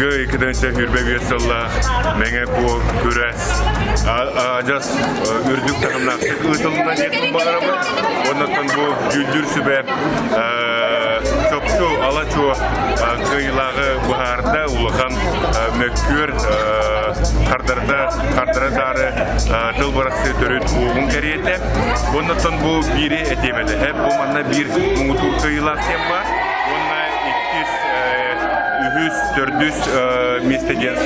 Быйылгы 2025 сыллаах Мэҥэ Куо күрэс адьас үрдүк таһымнаахтык ыытылынна диэхпин баҕарабын. Оннуттан бу дьүүллүүр сүбэ чопчу ала-чуо кыайыылааҕы быһаарда, улахан мөккүөр хардарда хардары-таары тыл бырахсыы төрүт уоҕун кэриэтэ. Оннуттан бу биири этиэм этэ. Бу манна биир муҥутуур кыайыылаах диэн баар. Уонна иккис, үһүс, төрдүс миэстэ диэн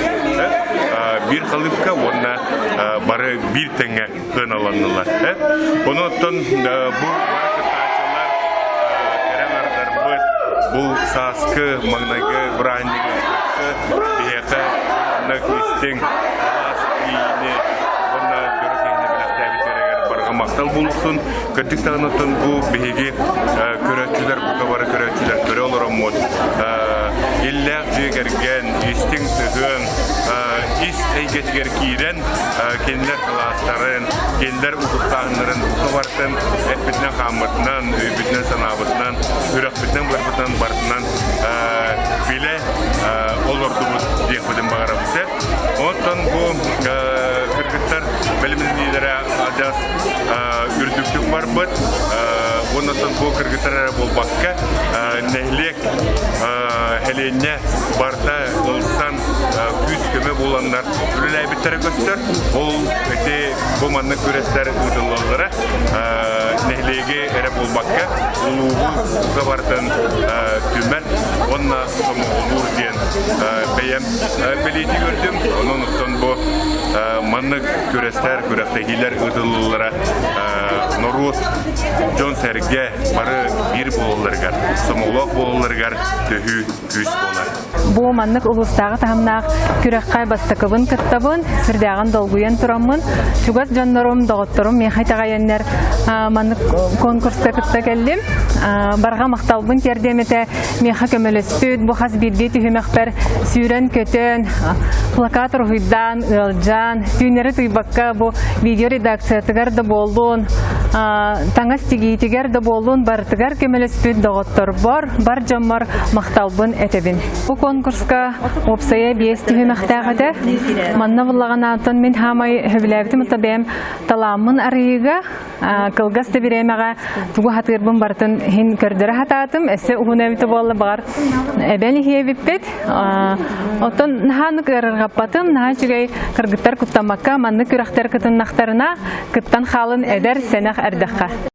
биир халыыпка уонна бары биир тэҥҥэ сыаналаннылар. Онуоттан бу бары кыттааччылар кэрэ аҥардарбыт бу сааскы маҥнайгы бырааһынньыгы биһиэхэ маннык истиҥ алаас иини уонна дьоро киһини бэлэхтээбиттэригэр барҕа махтал буолуохсун. Кырдьык даҕаныттан бу биһиги көрөөччүлэр, бука бары көрөөччүлэр көрө олороммут иллээх дьиэ кэргэн, истиҥ сыһыан ис эйгэтигэр киирэн кинилэр кылаастарын, кинилэр утуктааһыннарын бука барытын эппитинэн-хааммытынан, өйбүтүнэн-санаабытынан, сүрэхпитинэн-быарбытынан барытынан билэ олордубут диэхпитин баҕарабыт. Оттон бу кыргыттар бэлэмнэниилэрэ адьас үрдүктүк барбыт. Уонна бу кыргыттар эрэ буолбакка, нэһилиэк Хэлиэнньэ барыта ылсан күүс-көмө буоланнар үлэлээбиттэрэ көстөр. Ол ити бу маннык күрэстэр ыытыллаллара нэһилиэги эрэ буолбакка, улууһу бука барытын түмэр уонна сомоҕолуур диэн бэйэм бэлиэтии көрдүм. Онон оттон бу маннык күрэстэр, күрэхтэһиилэр ыытыллаллара норуот, дьон-сэргэ бары биир буолалларыгар, сомоҕолоох буолалларыгар төһүү күүс буолар. Бу маннык улуустааҕы таһымнаах күрэххэ бастакыбын кыттабын, сүрдээҕин долгуйан тураммын, чугас дьоннорум, доҕотторум миэхэ итэҕэйэннэр маннык конкурска кытта кэллим. Барҕа махталбын тиэрдиэм этэ миэхэ көмөлөспүт, бу хас биирдии түһүмэхпэр сүүрэн-көтөн, плакат уруһуйдаан, ыалдьан, түүннэри тыйбакка бу видео редакциятыгар да буоллун, таҥас тигиитигэр да буоллун барытыгар көмөлөспүт доҕотторбор, бар дьоммор махталбын этэбин. Бу конкурска уопсайа биэс түһүмэхтээх этэ. Манна буллаҕынааттан мин хаамай сөбүлээбитим ата бэйэм талааммын арыйыыга кылгас да бириэмэҕэ тугу хатыырбын барытын иһин көрдөрө хатаатым. Өссө уһун эбитэ буолла баҕар эбэн иһиэбиппит. Оттон наһаа ыарырҕаппатым, наһаа үчүгэй кыргыттар куттаммакка маннык күрэхтэр кытыннахтарына кыттан хаалын эдэр сэнэх эрдэххэ.